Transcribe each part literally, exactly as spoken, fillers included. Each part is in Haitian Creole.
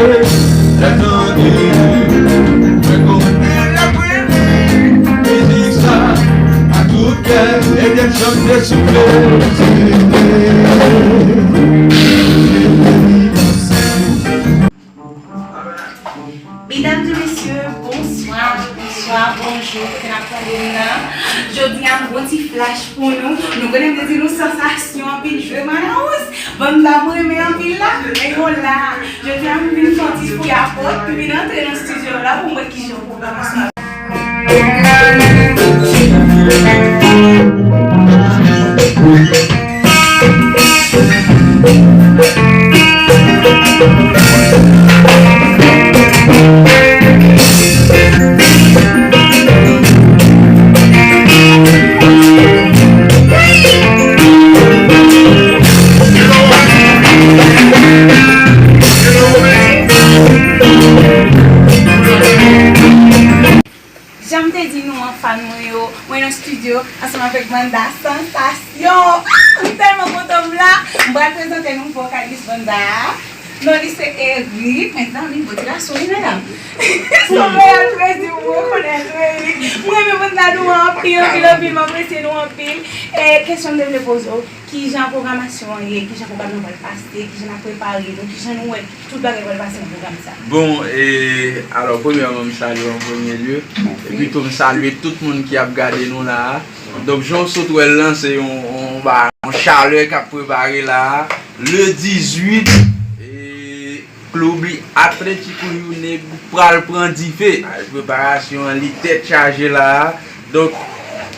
Lè tande, mwen konnen l ap renmen mizik sa a tout kè, ebyen chante soufle. Medam e mesye, bonswa, bonswa, bonjou, kote n ap tande m nan. Jodi a, m gon ti flash pou nou. Nou konnen m te di nou sansasyon anpil jwe Manaus. Banda m renmen anpil la, men yo la. Jodi a, m vin fè yon ti fouy a pòt, m vin antre nan estidyo la pou m wè kijan pwogram sa. Jan m te di nou an, fan mwen yo, mwen nan estidyo ansanm avèk banda Sansasyon. Ah, m tèlman kontan m la. M pral prezante nou vokalis banda a. Non li se Eric. Mezanmi, bo ti gason wi, medam. Se yon reyèl plezi pou mwen rekonèt ou, Eric. Mwen renmen banda nou anpil, anpil, anpil. M apresye nou anpil. E kesyon m te vle poze w, kijan pwogramasyon an ye? Kijan pwogram nan pral pase? Kijan n ap prepare nou? Kijan nou wè tout bagay pral pase nan pwogram sa? Bon, e, alò, premyèman, m salye w an premye lye. Epi tou, m salye tout moun ki ap gade nou la a. Donk, jan w sot wè l lan, se yon, yon, ba, yon chalè k ap prepare la a. Le dizuit, e, klib Atlético Unido pral pran dife. Preparasyon an, li tèt chaje la a. Donk,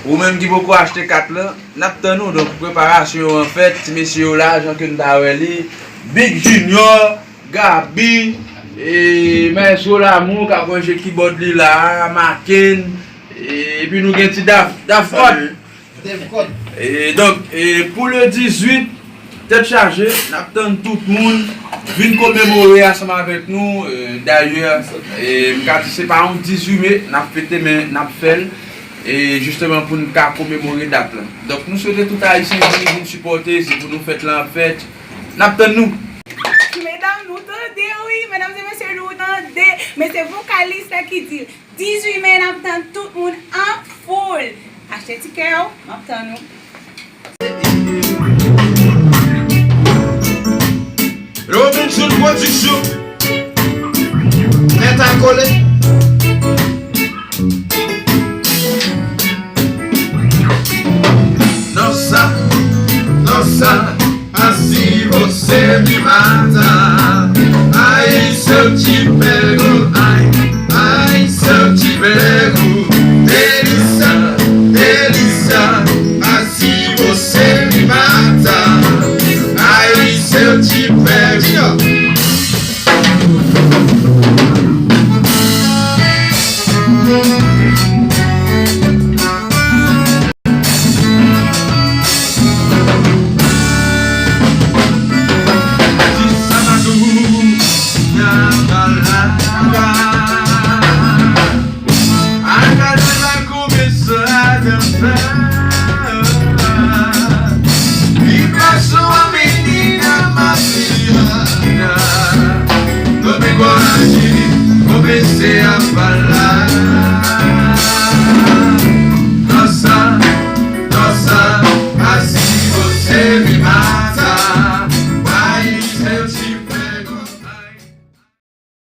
ou menm ki poko achte kat lan, n ap tann ou. Donk, preparasyon an fèt, ti mesye yo la, jan ke n ta wè li, Big Junior, Gaby, e, Maestro Lamour k ap ranje kibòd li la a, Maken, e, epi nou gen ti Daf, Daf Kòd. E, donk, e, pou le dizuit, tèt chaje, n ap tann tout moun vin komemore ansanm avèk nou. E, dayè, e, m ka di se pa yon dizuit me n ap fete, men n ap fè l, e, jisteman pou n ka komemore dat lan. Donk, nou swete tout Ayisyen vini, vin sipòte, se pou nou fèt lan ap fèt. N ap tann nou. Medam, nou tande wi, medam e mesye, nou tande. Men se vokalis la ki di l. Dizuit me, n ap tann tout moun an foul. Achte tikè w, m ap tann nou. Robinson Production. Nèt a kole. Dança, dança, así você me mata. Ai, se eu te pego, ai, ai, se eu te pego. Delícia, delícia, así você me mata. Ai, se eu te pego. Comecei a falar.